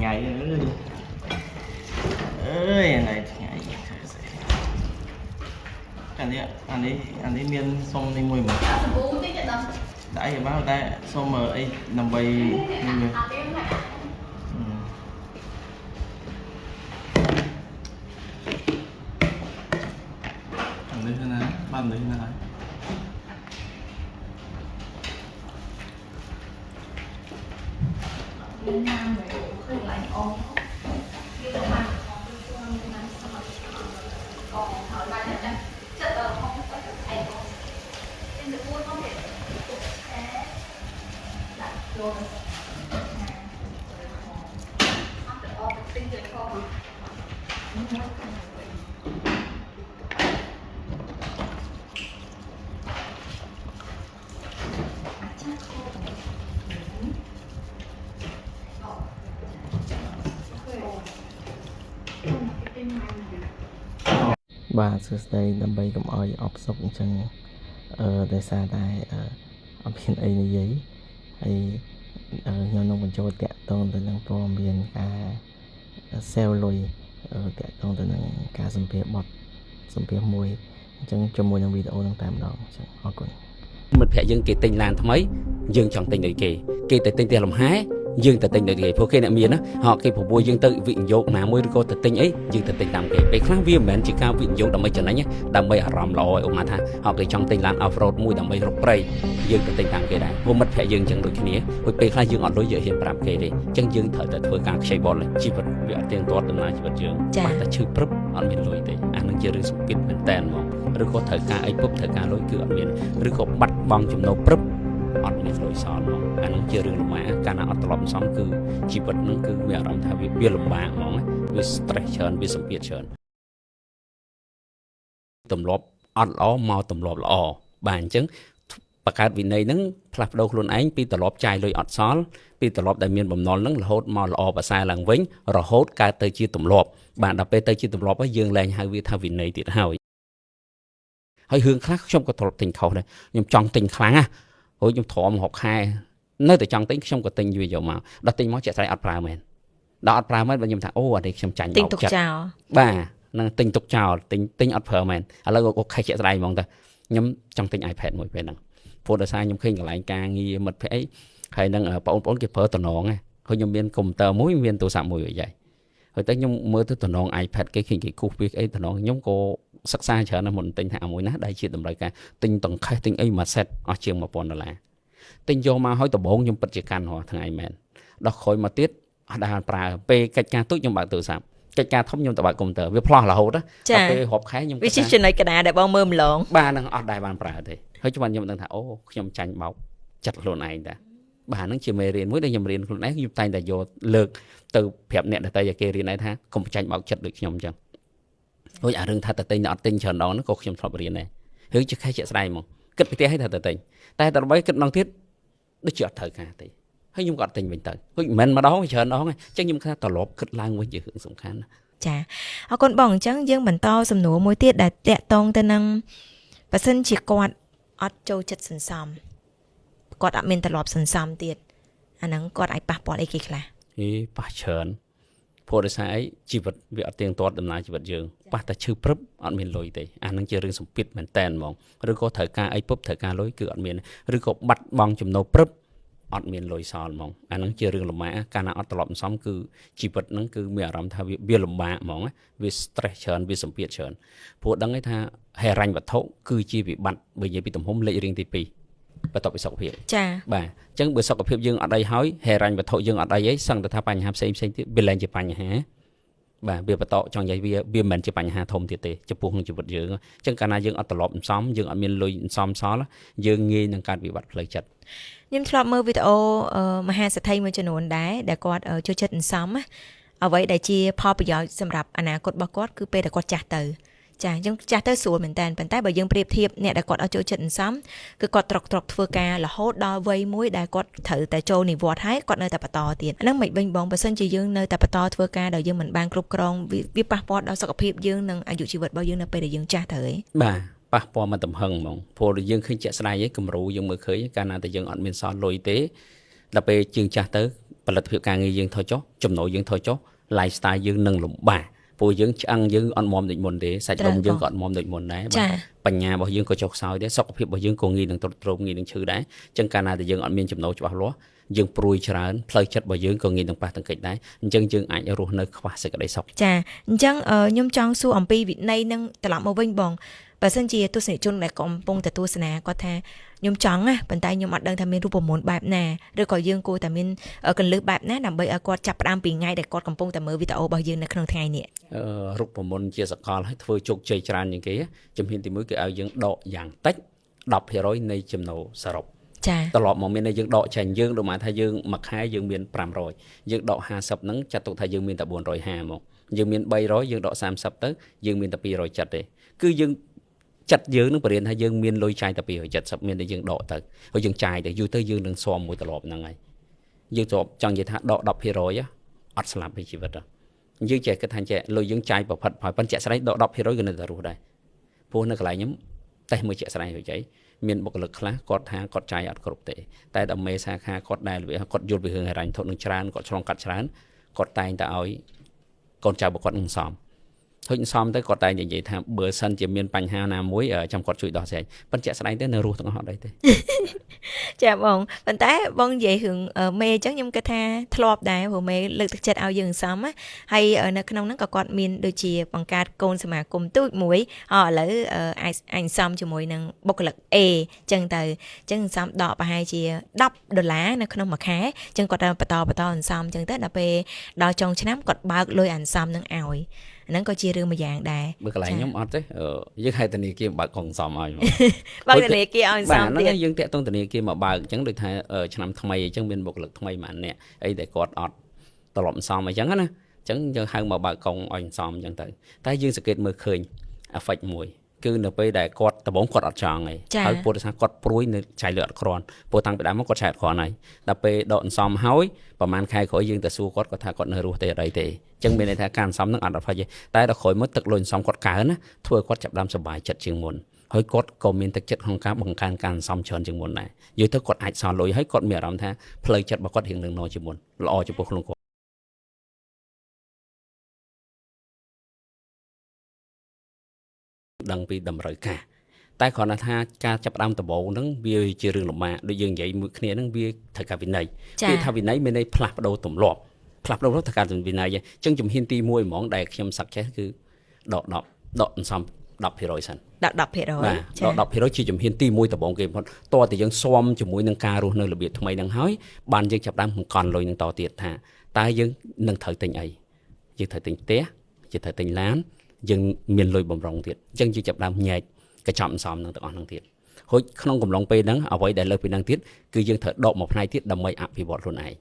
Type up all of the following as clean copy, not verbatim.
ថ្ងៃអើយអើយថ្ងៃថ្ងៃធ្វើស្អីអានេះអានេះអានេះមានសុំនេះមួយមក សាប៊ូតិចទៅដល់ ដាក់អីបានតែសុំអីដើម្បីនេះមួយ អត់ទេហ្នឹង អានេះណាបាននេះណាហើយ មានណាមឃើញឡើងអងវាទៅបានខំទៅជួនមានណាសមអងហើយបានតែចិត្តដល់ខំទៅឯងទិញទៅពួនមកទៀតទុកឆែដាក់ចូលអត់ទៅអត់ទិញទៅខំអាចាខំ បាទសួស្តីដើម្បីកុំឲ្យអបសុកអញ្ចឹងអឺដោយសារតែអឺអត់មានអីនិយាយហើយអឺខ្ញុំនឹងបញ្ចូលតាក់ទងទៅនឹងព័ត៌មានការសេវលុយអឺតាក់ទងទៅនឹងការសម្ភាសបត់សម្ភាសមួយអញ្ចឹងជាមួយនឹងវីដេអូនឹងតែម្ដងអញ្ចឹងអរគុណ មិត្តភក្តិយើងគេទិញឡានថ្មីយើងចង់ទិញដូចគេគេទៅទិញផ្ទះលំហែយើងទៅទិញដូចគេព្រោះគេអ្នកមានណាហកគេប្របួលយើងទៅវិនិយោគណាមួយឬក៏ទៅទិញអីយើងទៅទិញតាមគេពេលខ្លះវាមិនមែនជាការវិនិយោគដើម្បីចំណេញទេដើម្បីអារម្មណ៍ល្អឲ្យឧបមាថាហកគេចង់ទិញឡាន off road មួយដើម្បីរកព្រៃយើងទៅទិញតាមគេដែរព្រោះមិត្តភក្តិយើងចឹងដូចគ្នាព្រោះពេលខ្លះយើងអត់លុយយើងហ៊ានប្រាប់គេទេអញ្ចឹងយើងត្រូវតែធ្វើការខ្ចីបុលជីវិតវាអត់ទៀងទាត់ដំណើរជីវិតយើង ចា បាក់តែឈឺព្រឹបអត់មានលុយទេអានឹងជារឿងសម្ពាធមែនតើហ្មងឬក៏ត្រូវការអីពុបត្រូវការលុយគឺអត់មានឬក៏បាត់បង់ចំណូលព្រឹបអត់មានលុយសល់ហ្មងអានឹងជារឿងលំបាកកាលណាអត់ត្រឡប់សំគឺជីវិតនឹងគឺមានអារម្មណ៍ថាវាលំបាកហ្មងណាវា stress ច្រើនវាសម្ពាធច្រើនទម្លាប់អត់ល្អមកទម្លាប់ល្អបាទអញ្ចឹងបង្កើតវិន័យហ្នឹងផ្លាស់ប្ដូរខ្លួនឯងពីទម្លាប់ចាយលុយអត់សល់ពីទម្លាប់ដែលមានបំណុលហ្នឹងរហូតមកល្អប្រសើរឡើងវិញរហូតកើតទៅជាទម្លាប់បាទដល់ពេលទៅជាទម្លាប់ហើយយើងលែងហៅវាថាវិន័យទៀតហើយហើយរឿងខ្លះខ្ញុំក៏ធ្លាប់ទិញខុសដែរខ្ញុំចង់ទិញខ្លាំងណាហើយខ្ញុំទ្រាំរាប់ខែនៅតែចង់ទិញខ្ញុំក៏ទិញវាយកមកដល់ទិញមកជាក់ស្ដែងអត់ប្រើមែនដល់អត់ប្រើមែនបើខ្ញុំថាអូអានេះខ្ញុំចាញ់ ទិញ បោកចិត្ត ទុកចោល បាទនឹងទិញទុកចោលទិញទិញអត់ប្រើមែនឥឡូវអូខេជាក់ស្ដែងហ្មងតើខ្ញុំចង់ទិញ iPad មួយពេលហ្នឹងព្រោះដោយសារខ្ញុំឃើញកន្លែងការងារមិត្តភក្តិអីហើយនឹងបងប្អូនគេប្រើតំណងហ្នឹងហើយខ្ញុំមានកុំព្យូទ័រមួយមានទូរស័ព្ទមួយរួចហើយហើយតែខ្ញុំមើលទៅតំណង iPad គេឃើញគេគូសវាអីតំណងខ្ញុំក៏សិក្សាច្រើនណាស់មុនទិញថាអាមួយណាដែលជាតម្រូវការទិញតង្ខេះទិញអីមួយសេតអស់ជាង1000ដុល្លារទិញយកមកហើយដំបូងខ្ញុំពិតជាកាន់រាល់ថ្ងៃមែនដល់ក្រោយមកទៀតអត់ដែលប្រើពេលកិច្ចការទូចខ្ញុំបើកទូរស័ព្ទកិច្ចការធំខ្ញុំទៅបើកកុំព្យូទ័រវាផ្លោះរហូតណា ចា ដល់ពេលរាប់ខែខ្ញុំ វាជាចំណុចកណ្ដាលដែលបងមើលម្លង បាទនឹងអត់ដែលបានប្រើទេហើយច្បាស់ខ្ញុំដឹងថាអូខ្ញុំចាញ់បោកចិត្តខ្លួនឯងតាបាទហ្នឹងជាមេរៀនមួយដែលខ្ញុំរៀនខ្លួនឯងខ្ញុំតែងតែយកលើកទៅប្រាប់អ្នកដទៃឲ្យគេរៀនដែរថាកុំចាញ់បោកចិត្តដូចខ្ញុំអញ្ចឹងហើយអារឿងថាទៅទិញអត់ទិញច្រើនដងហ្នឹងក៏ខ្ញុំធ្លាប់រៀនដែររឿងជាខែជាក់ស្ដែងហ្មងគិតពីផ្ទះឲ្យថាទៅទិញតែដល់បីគិតម្ដងទៀតដូចជាអត់ត្រូវការទេហើយខ្ញុំក៏អត់ទិញវិញទៅហើយមិនមែនម្ដងច្រើនដងទេអញ្ចឹងខ្ញុំថាត្រឡប់គិតឡើងវិញជារឿងសំខាន់ណា ចាអរគុណបងអញ្ចឹងយើងបន្តសំណួរមួយទៀតដែលតាក់ទងទៅនឹងបើសិនជាគាត់អត់ចូលចិត្តសន្សំគាត់អត់មានទម្លាប់សន្សំទៀតអាហ្នឹងគាត់អាចប៉ះពាល់អីគេខ្លះ ហេប៉ះច្រើនព្រោះដោយសារអីជីវិតវាអត់ទៀងទាត់ដំណើរជីវិតយើងប៉ះតែឈឺព្រឹបអត់មានលុយទេអានឹងជារឿងសម្ពាធមែនតើហ្មងឬក៏ត្រូវការអីពុបត្រូវការលុយគឺអត់មានឬក៏បាត់បង់ចំណូលព្រឹបអត់មានលុយសល់ហ្មងអានឹងជារឿងលំបាកកាលណាអត់ត្រឡប់សំគឺជីវិតហ្នឹងគឺមានអារម្មណ៍ថាវាលំបាកហ្មងណាវា stress ច្រើនវាសម្ពាធច្រើនព្រោះដឹងឯថាហិរញ្ញវត្ថុគឺជាវិបត្តិបើនិយាយពីទំហំលេខរៀងទី2បន្ទាប់ពីសុខភាព ចា បាទអញ្ចឹងបើសុខភាពយើងអត់អីហើយហិរញ្ញវត្ថុយើងអត់អីអីសឹងតែថាបញ្ហាផ្សេងផ្សេងទៀតវាលែងជាបញ្ហាបាទវាបន្តចង់និយាយវាវាមិនមែនជាបញ្ហាធំទៀតទេចំពោះក្នុងជីវិតយើងអញ្ចឹងកាលណាយើងអត់ត្រឡប់អន្សំយើងអត់មានលុយអន្សំសល់យើងងាយនឹងកើតវិបត្តិផ្លូវចិត្ត ខ្ញុំធ្លាប់មើលវីដេអូមហាសេដ្ឋីមួយចំនួនដែរដែលគាត់ចូលចិត្តអន្សំណាអ្វីដែលជាផលប្រយោជន៍សម្រាប់អនាគតរបស់គាត់គឺពេលដែលគាត់ចាស់ទៅចាអញ្ចឹងចាស់ទៅស្រួលមែនតើប៉ុន្តែបើយើងប្រៀបធៀបអ្នកដែលគាត់អត់ចូលចិត្តអន្សំគឺគាត់ត្រកត្រកធ្វើការរហូតដល់វ័យមួយដែលគាត់ត្រូវតែចូលនិវត្តន៍ហើយគាត់នៅតែបន្តទៀតអាហ្នឹងមិនវិញបងបើសិនជាយើងនៅតែបន្តធ្វើការដោយយើងមិនបានគ្រប់គ្រងវាប៉ះពាល់ដល់សុខភាពយើងនិងអាយុជីវិតរបស់យើងនៅពេលដែលយើងចាស់ទៅហី បាទប៉ះពាល់មកទំហឹងហ្មងព្រោះយើងឃើញជាក់ស្ដែងឯងគំរូយើងមើលឃើញកាលណាតែយើងអត់មានសល់លុយទេដល់ពេលជាងចាស់ទៅ ផលិតភាពការងារយើងថយចុះចំណូលយើងថយចុះ lifestyle យើងនឹងលំបាកព្រោះយើងឆ្អឹងយើងអត់មាំដូចមុនទេសាច់ដុំយើងក៏អត់មាំដូចមុនដែរបាទបញ្ញារបស់យើងក៏ចុះខ្សោយដែរសុខភាពរបស់យើងក៏ងាយនឹងទ្រុឌទ្រោមងាយនឹងឈឺដែរអញ្ចឹងកាលណាតែយើងអត់មានចំណូលច្បាស់លាស់យើងព្រួយច្រើនផ្លូវចិត្តរបស់យើងក៏ងាយនឹងប៉ះទង្គិចដែរអញ្ចឹងយើងអាចរស់នៅខ្វះសេចក្តីសុខ ចាអញ្ចឹងខ្ញុំចង់សួរអំពីវិន័យនឹងត្រឡប់មកវិញបងបើសិនជាទស្សនិកជនដែលកំពុងតែទស្សនាគាត់ថាខ្ញុំចង់ណាប៉ុន្តែខ្ញុំអត់ដឹងថាមានរូបមន្តបែបណាឬក៏យើងគួរតែមានកន្លឹះបែបណាដើម្បីឲ្យគាត់ចាប់ផ្ដើមពីថ្ងៃដែលគាត់កំពុងតែមើលវីដេអូរបស់យើងនៅក្នុងថ្ងៃនេះ រូបមន្តជាសកលឲ្យធ្វើជោគជ័យច្រើនជាងគេជំហានទី1គឺឲ្យយើងដកយ៉ាងតិច10%នៃចំណូលសរុប ចា ត្រឡប់មកមានន័យយើងដកចេញយើងដូចមកថាយើងមួយខែយើងមាន500យើងដក50ហ្នឹងចាត់ទុកថាយើងមានតែ450មកយើងមាន300យើងដក30ទៅយើងមានតែ270ទេគឺយើងចិត្តយើងនឹងបរៀនថាយើងមានលុយចាយតែ270មានតែយើងដកទៅហើយយើងចាយទៅយូរទៅយើងនឹងស៊ាំមួយត្រឡប់ហ្នឹងហើយយើងធ្លាប់ចង់និយាយថាដក10%អត់ស្លាប់ពីជីវិតយើងចេះគិតថាចេះលុយយើងចាយប្រផិតហើយប៉ុន្តែជាក់ស្ដែងដក10%ក៏នៅតែរស់ដែរព្រោះនៅកន្លែងខ្ញុំតេស្តមួយជាក់ស្ដែងរួចហើយមានបុគ្គលិកខ្លះគាត់ថាគាត់ចាយអត់គ្រប់ទេតែដល់មេសាខាគាត់ដែលគាត់យល់ពីរឿងហិរញ្ញវត្ថុនឹងច្រើនគាត់ឆ្លងកាត់ច្រើនគាត់តែងតែឲ្យកូនចៅរបស់គាត់នឹងសំហុចសំទៅគាត់តែងនិយាយថាបើសិនជាមានបញ្ហាណាមួយចាំគាត់ជួយដោះស្រាយប៉ុន្តែជាក់ស្ដែងទៅនៅរស់ទាំងអស់អត់អីទេ ចាបងប៉ុន្តែបងនិយាយរឿងមេអញ្ចឹងខ្ញុំគិតថាធ្លាប់ដែរព្រោះមេលើកទឹកចិត្តឲ្យយើងសំណាហើយនៅក្នុងហ្នឹងក៏គាត់មានដូចជាបង្កើតកូនសមាគមទូចមួយឥឡូវអាចអញសំជាមួយនឹងបុគ្គលិក A អញ្ចឹងទៅអញ្ចឹងសំដកប្រហែលជា10ដុល្លារនៅក្នុងមួយខែអញ្ចឹងគាត់បន្តបន្តអន្សំអញ្ចឹងទៅដល់ពេលដល់ចុងឆ្នាំគាត់បើកលុយអន្សំនឹងឲ្យហ្នឹងក៏ជារឿងមួយយ៉ាងដែរ បើកន្លែងខ្ញុំអត់ទេយើងហៅធនាគារបើកកងសំឲ្យមក បើកធនាគារឲ្យសំទៀតបាទហ្នឹងយើងតាក់ទងធនាគារមកបើកអញ្ចឹងដូចថាឆ្នាំថ្មីអញ្ចឹងមានបុគ្គលិកថ្មីមួយនាក់អីដែលគាត់អត់ត្រឡប់សំអញ្ចឹងណាអញ្ចឹងយើងហៅមកបើកកងឲ្យសំអញ្ចឹងទៅតែយើងសង្កេតមើលឃើញ effect មួយគឺនៅពេលដែលគាត់ដំបូងគាត់អត់ចង់ឯងហើយព្រោះថាគាត់ព្រួយនៅចាយលុយអត់គ្រាន់ព្រោះតាំងពីដើមមកគាត់ចាយអត់គ្រាន់ហើយដល់ពេលដកអន្សំហើយប្រហែលខែក្រោយយើងទៅសួរគាត់គាត់ថាគាត់នៅរស់ទេអត់អីទេអញ្ចឹងមានន័យថាការអន្សំនឹងអត់អត់ទេតែដល់ក្រោយមកទឹកលុយអន្សំគាត់កើនណាធ្វើឲ្យគាត់ចាប់ដើមសប្បាយចិត្តជាងមុនហើយគាត់ក៏មានទឹកចិត្តក្នុងការបង្កើនការអន្សំច្រើនជាងមុនដែរយល់ទៅគាត់អាចសល់លុយហើយគាត់មានអារម្មណ៍ថាផ្លូវចិត្តរបស់គាត់រៀងនឹងណជាងមុនល្អចំពោះខ្លួនគាត់ដឹងពីតម្រូវការតែគ្រាន់តែថាការចាប់ផ្ដើមដំបូងហ្នឹងវាជារឿងលំបាកដូចយើងនិយាយមួយគ្នាហ្នឹងវាត្រូវការវិន័យគឺថាវិន័យមានន័យផ្លាស់ប្ដូរទម្លាប់ផ្លាស់ប្ដូរត្រូវការវិន័យអញ្ចឹងជំហានទី1ហ្មងដែលខ្ញុំ success គឺដក10ដកអន្សំ10%សិន ដក10% បាទដក10%ជាជំហានទី1ដំបូងគេបំផុតតើតែយើងស៊ាំជាមួយនឹងការរស់នៅរបៀបថ្មីហ្នឹងហើយបានយើងចាប់ផ្ដើមបង្កន់លុយនឹងតទៀតថាតើយើងនឹងត្រូវទិញអីយើងត្រូវទិញផ្ទះយើងត្រូវទិញឡានយើងមានលុយបំរុងទៀតអញ្ចឹងយើងចាប់ដើមញែកកញ្ចប់អន្សំនឹងទាំងអស់ហ្នឹងទៀតហើយក្នុងកំឡុងពេលហ្នឹងអ្វីដែលលើសពីហ្នឹងទៀតគឺយើងត្រូវដកមួយផ្នែកទៀតដើម្បីអភិវឌ្ឍខ្លួនឯង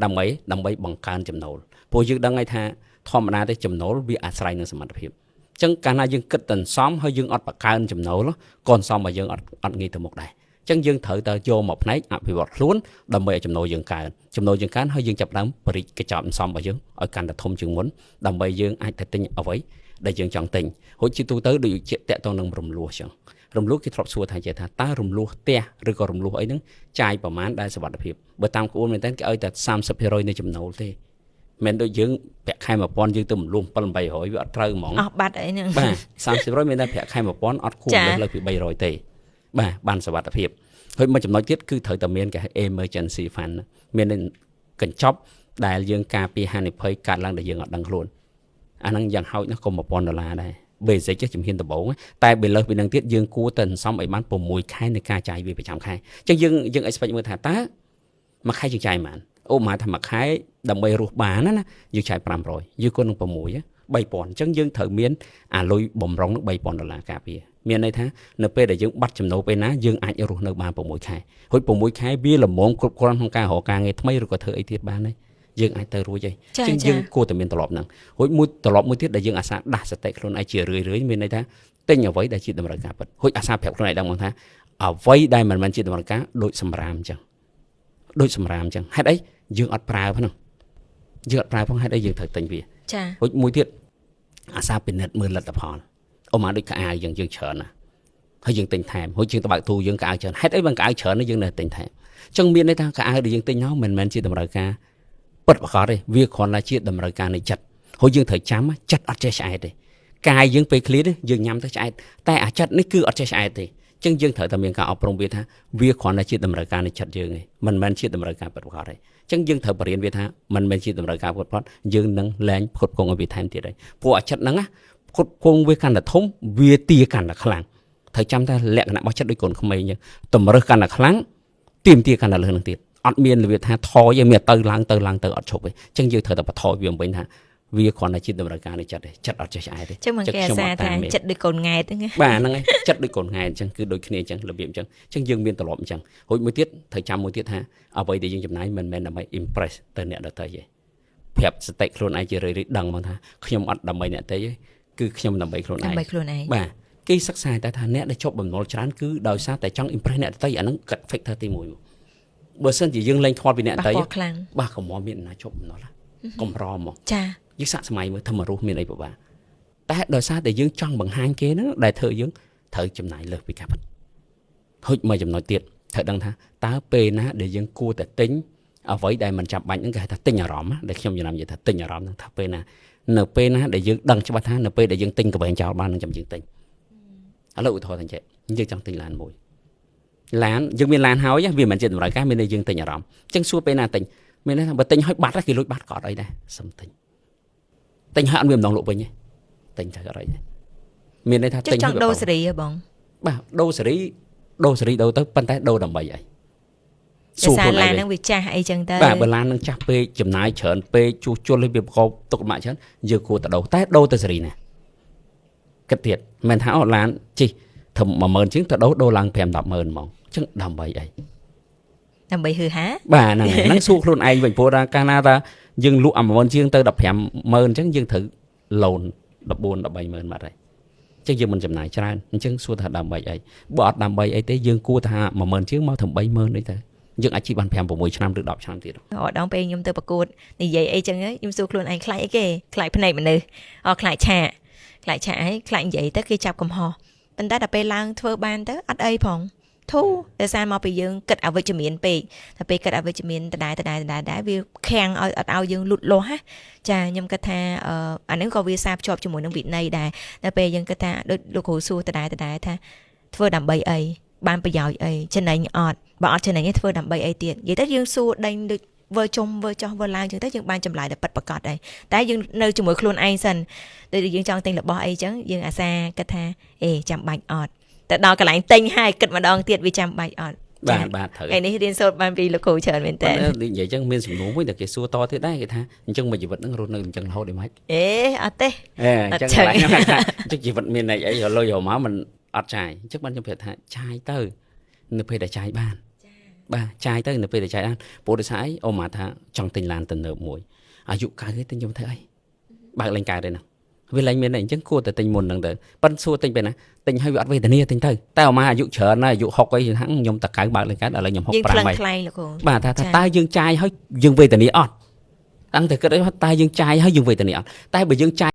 ដើម្បីដើម្បីបង្កើនចំណូលព្រោះយើងដឹងហើយថាធម្មតាទេចំណូលវាអាស្រ័យនឹងសមត្ថភាពអញ្ចឹងកាលណាយើងគិតតែអន្សំហើយយើងអត់បង្កើនចំណូលក៏អន្សំរបស់យើងអត់ងាយទៅមុខដែរអញ្ចឹងយើងត្រូវតែយកមកផ្នែកអភិវឌ្ឍខ្លួនដើម្បីឲ្យចំណូលយើងកើនចំណូលយើងកើនហើយយើងចាប់ដើមបរិកញ្ចប់អន្សំរបស់យើងឲ្យកាន់តែធំជាងមុនដើម្បីយើងអាចទៅទិញអ្វីដែលយើងចង់ទិញរួចជាទូទៅដូចជាតាក់ទងនឹងរំលោះចឹងរំលោះគេធ្លាប់សួរថាចេះថាតើរំលោះផ្ទះឬក៏រំលោះអីហ្នឹងចាយប្រមាណដែលសុវត្ថិភាពបើតាមក្បួនមែនតើគេឲ្យតែ30%នៃចំណូលទេមិនដូចយើងប្រាក់ខែ1000យើងទៅរំលោះ7 800វាអត់ត្រូវហ្មងអស់បាត់អីហ្នឹងបាទ30%មានតែប្រាក់ខែ1000អត់គួរលើសពី300ទេបាទបានសុវត្ថិភាពហើយមួយចំណុចទៀតគឺត្រូវតែមានគេហៅ emergency fund មានកញ្ចប់ដែលយើងការពារហានិភ័យកើតឡើងដែលយើងអត់ដឹងខ្លួនអាហ្នឹងយ៉ាងហោចណាស់ក៏1000ដុល្លារដែរ basic ជំហានដំបូងតែបើលើសពីនឹងទៀតយើងគួរតែសន្សំឲ្យបាន6ខែនៃការចាយវាប្រចាំខែអញ្ចឹងយើងយើង expect មើលថាតើមួយខែយើងចាយប៉ុន្មានអូមកថាមួយខែដើម្បីរស់បានណាយើងចាយ500យើងគុណនឹង6 3000អញ្ចឹងយើងត្រូវមានអាលុយបំរុងនឹង3000ដុល្លារការពារមានន័យថានៅពេលដែលយើងបាត់ចំណូលពេលណាយើងអាចរស់នៅបាន6ខែរួច6ខែវាល្មមគ្រប់គ្រាន់ក្នុងការរកការងារថ្មីឬក៏ធ្វើអីទៀតបានទេយើងអាចទៅរួចហើយជាងយើងគួរតែមានត្រឡប់ហ្នឹងរួចមួយត្រឡប់មួយទៀតដែលយើងអាសាដាស់សតិខ្លួនឯងជារឿយៗមានន័យថាទិញអ្វីដែលជាតម្រូវការពិតរួចអាសាប្រាប់ខ្លួនឯងដឹងមកថាអ្វីដែលមិនមែនជាតម្រូវការដូចសម្រាមអញ្ចឹងដូចសម្រាមអញ្ចឹងហេតុអីយើងអត់ប្រើផងយើងអត់ប្រើផងហេតុអីយើងត្រូវទិញវាចារួចមួយទៀតអាសាពិនិត្យមើលលទ្ធផលអូមកដូចកៅអៅយើងយើងច្រើនណាហើយយើងទិញថែមរួចយើងទៅបើកទូយើងកៅអៅច្រើនហេតុអីបានកៅអៅច្រើនយើងនៅទិញថែមអញ្ចឹងមានន័យថាកៅអៅដែលយើងទិញមកមិនមែនជាតម្រូវការ ពិតប្រាកដទេវាគ្រាន់តែជាតម្រូវការនៃចិត្តហើយយើងត្រូវចាំចិត្តអត់ចេះឆ្អែតទេកាយយើងពេលឃ្លាតយើងញ៉ាំទៅឆ្អែតតែអាចិត្តនេះគឺអត់ចេះឆ្អែតទេចឹងយើងត្រូវតែមានការអប់រំវាថាវាគ្រាន់តែជាតម្រូវការនៃចិត្តយើងឯងមិនមែនជាតម្រូវការពិតប្រាកដទេចឹងយើងត្រូវបរៀនវាថាមិនមែនជាតម្រូវការពិតប្រាកដយើងនឹងលែងផ្គត់ផ្គង់ឲ្យវាថែមទៀតហើយព្រោះអាចិត្តហ្នឹងណាផ្គត់ផ្គង់វាកាន់តែធំវាទាកាន់តែខ្លាំងត្រូវចាំថាលក្ខណៈរបស់ចិត្តដូចកូនក្មេងចឹងតម្រើសកាន់តែខ្លាំងទាមទារកាន់តែលើសនឹងទៀតអត់មានរបៀបថាថយទេមានទៅឡើងទៅឡើងទៅអត់ឈប់ទេចឹងយើងត្រូវតែបន្ថយវាវិញថាវាគ្រាន់តែជាតម្រូវការនៃចិត្តទេចិត្តអត់ចេះឆ្អែតទេ ចឹងមកគេអាសាថាចិត្តដូចកូនង៉ែតហ្នឹង បាទហ្នឹងហើយចិត្តដូចកូនង៉ែតអញ្ចឹងគឺដូចគ្នាអញ្ចឹងរបៀបអញ្ចឹងអញ្ចឹងយើងមានទម្លាប់អញ្ចឹងរួចមួយទៀតត្រូវចាំមួយទៀតថាអ្វីដែលយើងចំណាយមិនមែនដើម្បី impress ទៅអ្នកដទៃទេប្រាប់សតិខ្លួនឯងជារឿយៗដឹងមកថាខ្ញុំអត់ដើម្បីអ្នកដទៃទេគឺខ្ញុំដើម្បីខ្លួនឯង ដើម្បីខ្លួនឯង បាទគេសិក្សាតែថាអ្នកដែលជាប់បំណុលច្រើនគឺដោយសារតែចង់ impress អ្នកដទៃអាហ្នឹងកាត់ factor ទី1មកបើសិនជាយើងលែងខ្វល់ពីអ្នកដទៃ ខ្លាំង បាទកុំមានណាជាប់បំណុលកំរមក ចា យើងសាកសម័យមើលធ្វើមករស់មានអីពិបាកតែដោយសារតែយើងចង់បង្ហាញគេហ្នឹងដែលធ្វើយើងត្រូវចំណាយលើសពីការពិតហុចមួយចំណុចទៀតត្រូវដឹងថាតើពេលណាដែលយើងគួរតែទិញអ្វីដែលមិនចាំបាច់ហ្នឹងគេហៅថាទិញអារម្មណ៍ដែលខ្ញុំចំណាំនិយាយថាទិញអារម្មណ៍ហ្នឹងថាពេលណានៅពេលណាដែលយើងដឹងច្បាស់ថានៅពេលដែលយើងទិញកវែងចោលបាននឹងចាំយើងទិញឥឡូវឧទាហរណ៍ថាចេះយើងចង់ទិញឡានមួយឡានយើងមានឡានហើយវាមិនមែនជាតម្រូវការមានតែយើងទិញអារម្មណ៍អញ្ចឹងសួរពេលណាទិញមានន័យថាបើទិញឲ្យបាត់គេលួចបាត់ក៏អត់អីដែរសុំទិញទិញហើយអត់មានម្ដងលក់វិញទេទិញទៅអត់អីទេមានន័យថាទិញ ចង់ដូរសេរីហ៎បង បាទដូរសេរីដូរសេរីដូរទៅប៉ុន្តែដូរដើម្បីអី សួរខ្លួនឯងឡានហ្នឹងវាចាស់អីចឹងទៅ បាទបើឡានហ្នឹងចាស់ពេកចំណាយច្រើនពេកជួសជុលឲ្យវាប្រកបទុកលំបាកច្រើនយើងគួរតែដូរតែដូរទៅសេរីណាគិតទៀតមិនថាអូឡានជិះត្រឹម10000ជាងទៅដូរដូរឡើង5 100000ហ្មងអញ្ចឹងដើម្បីអី ដើម្បីហឺហា បាទហ្នឹងហ្នឹងសួរខ្លួនឯងវិញព្រោះថាកាលណាថាយើងលក់អា10000ជាងទៅ150,000អញ្ចឹងយើងត្រូវ loan 14 130,000បាត់ហើយអញ្ចឹងយើងមិនចំណាយច្រើនអញ្ចឹងសួរថាដើម្បីអីបើអត់ដើម្បីអីទេយើងគួរថា10000ជាងមកត្រឹម30000នេះទៅយើងអាចជិះបាន5 6ឆ្នាំឬ10ឆ្នាំទៀត រដងពេលខ្ញុំទៅប្រកួតនិយាយអីចឹងខ្ញុំសួរខ្លួនឯងខ្លាចអីគេខ្លាចភ្នែកមនុស្សអខ្លាចឆាកខ្លាចឆាកហើយខ្លាចនិយាយទៅគេចាប់កំហុសប៉ុន្តែដល់ពេលឡើងធ្វើបានទៅអត់អីផងធូដោយសារមកពីយើងគិតអវិជ្ជមានពេកតែពេលគិតអវិជ្ជមានដដែលដដែលដដែលដែរវាខាំងឲ្យអត់ឲ្យយើងលូតលាស់ណាចាខ្ញុំគិតថាអានេះក៏វាសារភ្ជាប់ជាមួយនឹងវិន័យដែរតែពេលយើងគិតថាដូចលោកគ្រូសួរដដែលដដែលថាធ្វើដើម្បីអីបានប្រយោជន៍អីចំណេញអត់បើអត់ចំណេញទេធ្វើដើម្បីអីទៀតនិយាយទៅយើងសួរដេញដូចវើជុំវើចោះវើឡើងចឹងទៅយើងបានចម្លើយដែលពិតប្រាកដហើយតែយើងនៅជាមួយខ្លួនឯងសិនដូចយើងចង់ទិញរបស់អីចឹងយើងអាសាគិតថាអេចាំបាច់អត់តែដល់កន្លែងទិញហើយគិតម្ដងទៀតវាចាំបាច់អត់ បាទបាទត្រូវ ថ្ងៃនេះរៀនសូត្របានពីលោកគ្រូច្រើនមែនតើ និយាយចឹងមានសំណួរមួយដែលគេសួរតទៀតដែរគេថាអញ្ចឹងមួយជីវិតហ្នឹងរស់នៅអញ្ចឹងរហូតអីម៉េច អេអត់ទេ អេអញ្ចឹងកន្លែងហ្នឹងថាអញ្ចឹងជីវិតមានអីអីលុយរមកមិនអត់ចាយអញ្ចឹងបានខ្ញុំប្រាប់ថាចាយទៅនៅពេលដែលចាយបានបាទចាយទៅនៅពេលដែលចាយបានព្រោះដោយសារអីអូម៉ាថាចង់ទិញឡានទំនើបមួយអាយុកើទេទិញខ្ញុំធ្វើអីបើកលែងកើតទេណាវាលែងមានអីអញ្ចឹងគួរតែទិញមុនហ្នឹងទៅប៉ិនសួរទិញពេលណាទិញហើយវាអត់វេទនាទិញទៅតែអម៉ាអាយុច្រើនណាស់អាយុ60អីថាខ្ញុំតកៅបើកលែងកើតឥឡូវខ្ញុំ65ហើយ ថ្លៃលោកគ្រូ បាទថាតើយើងចាយហើយយើងវេទនាអត់តាំងតែគិតអីតើយើងចាយហើយយើងវេទនាអត់តែបើយើងចាយ